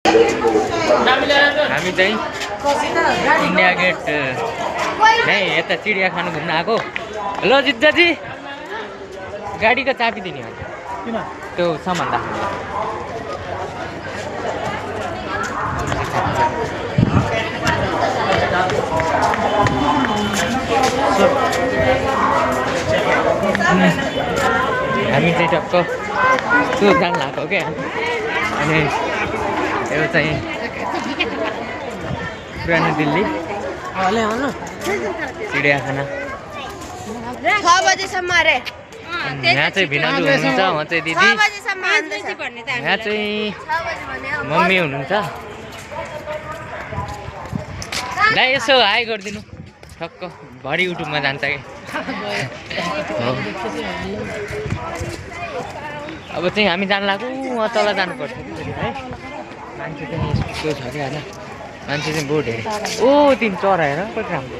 हामी चाहिँ India get नै यता चिडियाखाना घुम्न आएको। ल जिज्जाजी गाडीको चाबी दिने हो त्यो सामान राख्नु। हामी चाहिँ टक्क त्यो जान लाग्यो क्या। अनि यो चाहिँ पुरानो दिल्ली चिडियाखाना 6 बजेसम्म अरे। यहाँ चाहिँ भिनाजु हुनुहुन्छ, उहाँ चाहिँ दिदी, यहाँ चाहिँ मम्मी हुनुहुन्छ। दाइ यसो हाई गरिदिनु ठक्क भरि युट्युबमा जान्छ कि। अब चाहिँ हामी जानु लाग्यो उहाँ तल जानुपर्छ कि है। मान्छे चाहिँ यस्तो छ कि होइन, मान्छे चाहिँ बहुत धेरै। ओ तिन चरा हेर कति राम्रो।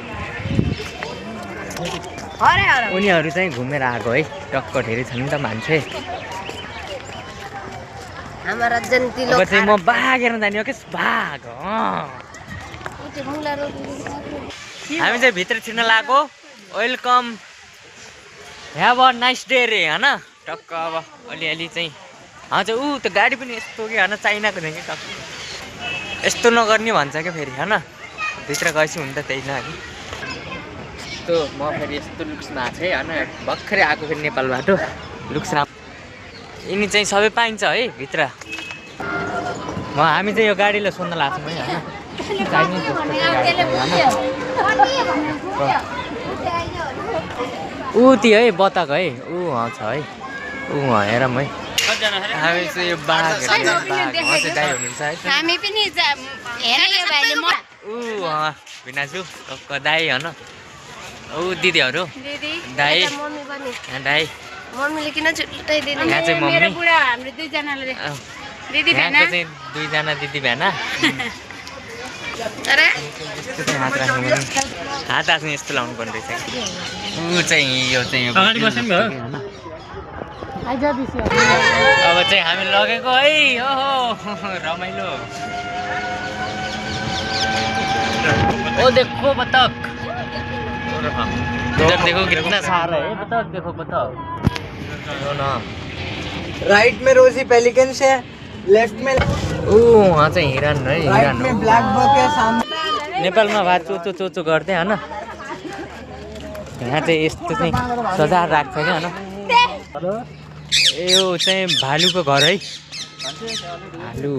उनीहरू चाहिँ घुमेर आएको है, टक्क धेरै छन् नि त मान्छे। अब चाहिँ म भागेर जाने हो कि भाग। हामी चाहिँ भित्र छिर्न लागेको। Welcome, have a nice day रे होइन। टक्क अब अलिअलि चाहिँ हजुर ऊ त्यो गाडी पनि यस्तो कि होइन, चाइनाको थियो कि टक्क यस्तो नगर्ने भन्छ क्या फेरि होइन। भित्र गएपछि हुन्छ त्यही न कि। यस्तो म फेरि यस्तो लुक्समा आएको थिएँ होइन, भर्खरै आएको फेरि नेपालबाट लुक्स राम्रो। यिनी चाहिँ सबै पाइन्छ है भित्र। हामी चाहिँ यो गाडीलाई सोध्न लाग्छौँ है होइन, चाइनिज जस्तो ऊ त्यो है बतक है ऊ छ है ऊ हेरौँ है। हामी चाहिँ यो बाघ चाहिँ दाइ हुनुहुन्छ है। हामी पनि हेर्यो भाइले म ऊ भिनाजु टक्क दाइ होइन। ऊ दिदीहरू दाइ दाइ मम्मीले किन छुट्टाइदिनु। यहाँ चाहिँ मम्मी, हाम्रो दुईजनाले दिदी भेना चाहिँ दुईजना दिदी भेना। अरे यस्तो चाहिँ हात राख्नु पर्ने, हात राख्नु यस्तो लाउनु पर्ने रहेछ। ऊ चाहिँ यो चाहिँ अब चाहिँ हामी लगेको है। ओहो रमाइलो। ओ देखो बतख, इधर देखो कितना सारा है बतख। देखो बतख राइट में रोजी पेलिकन है, लेफ्ट में वहाँ चाहिँ हिरन है। राइट में ब्लैक बक है, सामने नेपालमा भए चोचो चोचो गर्दै होइन, यहाँ चाहिँ यस्तो चाहिँ सजाएर राख्छ क्या होइन। यो चाहिँ भालुको घर है, भालु।